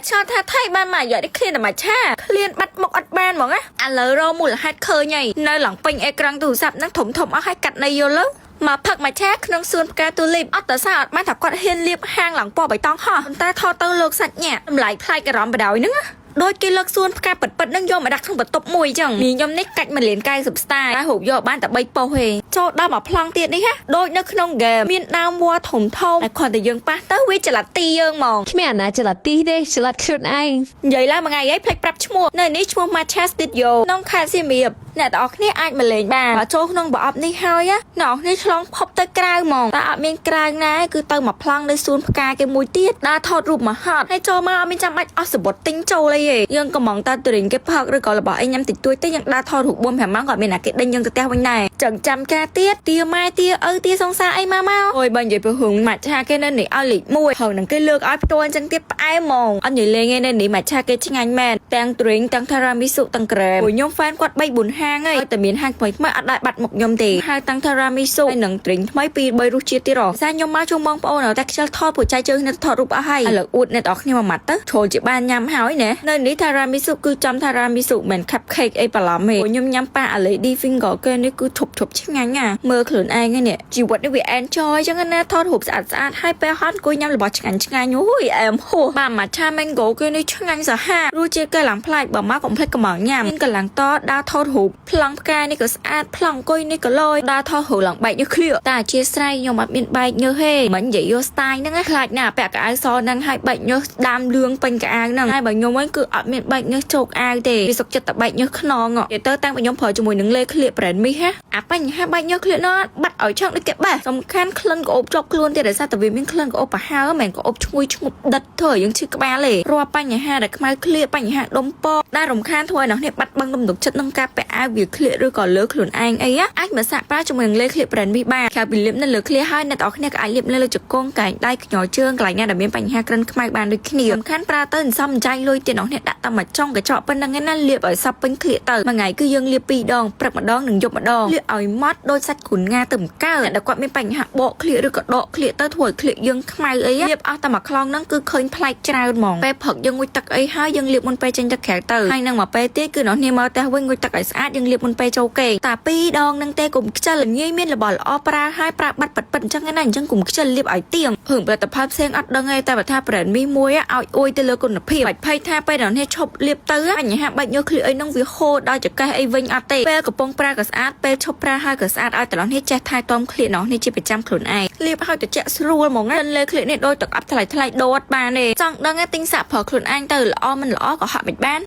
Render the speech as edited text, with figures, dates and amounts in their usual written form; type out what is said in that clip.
ឆ្ងល់ថាថៃបានមកយកនេះឃ្លានតែមួយឆាឃ្លានបាត់មុខអត់បានហ្មងណាឥឡូវរកមូលហេតុឃើញហើយនៅឡើងពេញអេក្រង់ទូរស័ព្ទហ្នឹងធំធំអស់ហើយកាត់នៃយល់លើមកផឹកមួយឆាក្នុងសួនផ្កាទូលីបអត់តសើអត់បានថាគាត់ហ៊ានលៀបហាងឡើងពណ៌បៃតងហោះប៉ុន្តែថតទៅលោកសាច់ញាក់តម្លៃប្លែកអារម្មណ៍បដ ாய் ហ្នឹងណាដូចគេលើកសួនផ្កាពិតពិតនឹងយកមកដាក់ក្នុងបន្ទប់មួយចឹងមីខ្ញុំនេះកាច់1លាន90 style តែរូបយកបានតែ3ប៉ុស្តិ៍ទេចូលដល់មកប្លង់ទៀតនេះហ่ะដូចនៅក្នុងហ្គេមមានដើមវល្លិធំធំតែគ្រាន់តែយើងប៉ះទៅវាចលទីយើងហ្មង គ្មានអាណាចលទីទេចល័តខ្លួនឯង និយាយឡើងមួយថ្ងៃអីភ្លេចប្រាប់ឈ្មោះនៅនេះឈ្មោះ Matcha Studio ក្នុងខេត្តសៀមរាបអ្នកទាំងអស់គ្នាអាចមកលេងបានបើចូលក្នុងប្រអប់នេះហើយណាអ្នកទាំងអស់គ្នាឆ្លងផុបទៅក្រៅហ្មងតែអត់មានក្រៅណាគឺទៅមកប្លង់នៅសួនផ្កាគេមួយទៀតដើរថតរូបមកហត់ហើយចូលមកអត់មានចាំបាច់អស់សបុតទិញចូលអីទេយើងកំងតើទ្រិញគេផឹកឬក៏របស់អីញ៉ាំតិចតួចទេយើងដើរថតរូប4 5ម៉ោងក៏អត់មានអ្នកគេដេញយើងទៅផ្ទះវិញដែរចឹងចាំការទៀតទាម៉ែទាឪទាសង្សារអីមកមកអូយបើនិយាយពីរឿងម៉ាច់ឆាគេនៅនេះឲ្យលេខ1ហើយនឹងគេលើកឲ្យផ្ទាល់អញ្ចឹងទៀតផ្អែមហ្មងអត់និយាយលេងទេនៅនេះម៉ាច់ឆាគេឆ្ងាញ់មែនទាំងទ្រិញទាំង tiramisu ទាំងក្រែមអូយខ្ញុំ fan គាត់3 4ហាងហើយតែមានហាងថ្មីថ្មីអត់ដែរបាត់មុខខ្ញុំទេហើយទាំង tiramisu ហើយនឹងទ្រិញថ្មី2 3រសជាតិទៀតហ៎សារខ្ញុំមកជួងបងប្អូនតែខ្ជិលថតព្រោះចៃជើងនៅថតរូបអស់ហើយឥឡូវអួតអ្នកនរគ្នាមួយម៉ាត់ទៅជ្រុលជាបានញ៉ាំហើយណានៅនេះ tiramisu គឺចំ tiramisu មិន cupcake អីបន្លំទេខ្ញុំញ៉ាំប៉ាអា lady finger គេនេះគឺឈប់ឈប់ឆ្ងាញ់ណាមើលខ្លួនឯងនេះជីវិតនេះវា enjoy ចឹងណាថតរូបស្អាតស្អាតហើយពេលហត់អង្គុយញ៉ាំរបស់ឆ្ងាញ់ឆ្ងាញ់អូយអែមហួសបាទមកឆា mango គេនេះឆ្ងាញ់សាហាវរសជាតិគេឡើងប្លែកបើមកកុំភ្លេចកំងញ៉ាំមានកន្លងតដើរថតរូបប្លង់ផ្កានេះក៏ស្អាតប្លង់អង្គុយនេះក៏លយដើរថតរូបឡើងបែកញើសឃ្លៀកតែអធិស្ឋានខ្ញុំអត់មានបែកញើសទេមិននិយាយយក style ហ្នឹងណាខ្លាចណាស់ពាក់កៅអៅសហ្នឹងហើយបែកញើសដាមលឿងពេញកៅអៅហ្នឹងហើយបើខ្ញុំវិញគឺអត់មានបែកញើសជោកអាវទេវាសុកចិត្តតែបែកញើសខ្នងនិយាយទៅតាំងពីខ្ញុំប្រើជាមួយនឹងលេឃ្លៀក brand មីហ่ะអាបញ្ហាបែកញើសឃ្លៀកនោះបាត់ឲ្យឆឹងដូចគេបេះសំខាន់ក្លិនក្អូបជាប់ខ្លួនទៀតដោយសារតែវាមានក្លិនក្អូបប្រហើរមិនមែនក្អូបឈ្ងុយឈ្ងប់ដិតធ្វើឲ្យយើងឈឺក្បាលទេរាល់បញ្ហាដែលខ្មៅឃ្លៀកបញ្ហាដុំពកដែលរំខានធ្វើឲ្យអ្នកនេះបាត់បង់ទំនុកចិត្តក្នុងការពាក់អាវវាឃ្លៀកឬក៏លើខ្លួនឯងអីអាចមកសាកប្រើជាមួយនឹងលេឃ្លៀក brand មីបានក្រៅពីលាបនៅលើឃ្លៀកហើយអ្នកទាំងអស់គ្នាក៏អាចលាបនៅលើជង្គង់កែងដៃខ្ញរជើងកន្លែងណាដែលមានបញ្ហាក្រិនខ្មៅបានដូចគ្នាសំខាន់ប្រើទៅសន្សំចាយលុយទៀតអ្នកនេះដាក់តែមួយចុងកញ្ចក់ប៉ុណ្្នឹងឯណាលាបឲ្យសព្វពេញឃ្លៀកទៅមួយថ្ងៃគឺយើងលាបពីរដងព្រឹកម្ដងនិងយប់ម្ដងលាបឲ្យម៉ត់ដូចសាច់គ្រូនងាទៅម្កើអ្នកដែលគាត់មានបញ្ហាបកឃ្លៀកឬក៏ដកឃ្លៀកទៅធ្វើឲ្យឃ្លៀកយើងខ្មៅអីលាបអស់តែមួយខ្លងហ្នឹងគឺឃើញប្លែកច្រើនហ្មងពេលព្រឹកយើងងូតទឹកអីហើយយើងលាបមុនពេលចេញទៅក្រៅទៅហើយនឹងមួយពេលទៀតគឺអ្នកនេះមកផ្ទះវិញងូតទឹកឲ្យស្អាតយើងលាបមុនពេលចូលគេងតែពីរដងហ្នឹងទេកុំខ្ជិលងាយមានរបស់ល្អប្រើហើយប្រើបាត់ប៉ិតប៉ិតអញ្ចឹងណាអញ្ចឹងកុំខ្ជិលលាបឲ្យទៀងរឿងផលិតផលផ្សេងអត់ដឹងទេតែបើថា brand មីមួយឲ្យអួយទៅលើគុណភាពបាច់ភ័យថាពេលដល់នេះឈប់លាបទៅបញ្ហាបាច់ញើសឃ្លៀកអីហ្នឹងវាហូរដល់ចង្កេះអីវិញអត់ទេពេលកំពុងប្រើក៏ស្អាតពេលឈប់ប្រើហើយក៏ស្អាតឲ្យតឡោះនេះចេះថែទាំឃ្លៀកនោះនេះជាប្រចាំខ្លួនឯងលាបឲ្យត្រជាក់ស្រួលហ្មងណាលើឃ្លៀកនេះដូចទឹកអប់ថ្លៃថ្លៃដូតបានទេចង់ដឹងទិញសាក់ប្រើខ្លួនឯងទៅល្អមិនល្អក៏ហក់មិនបាន។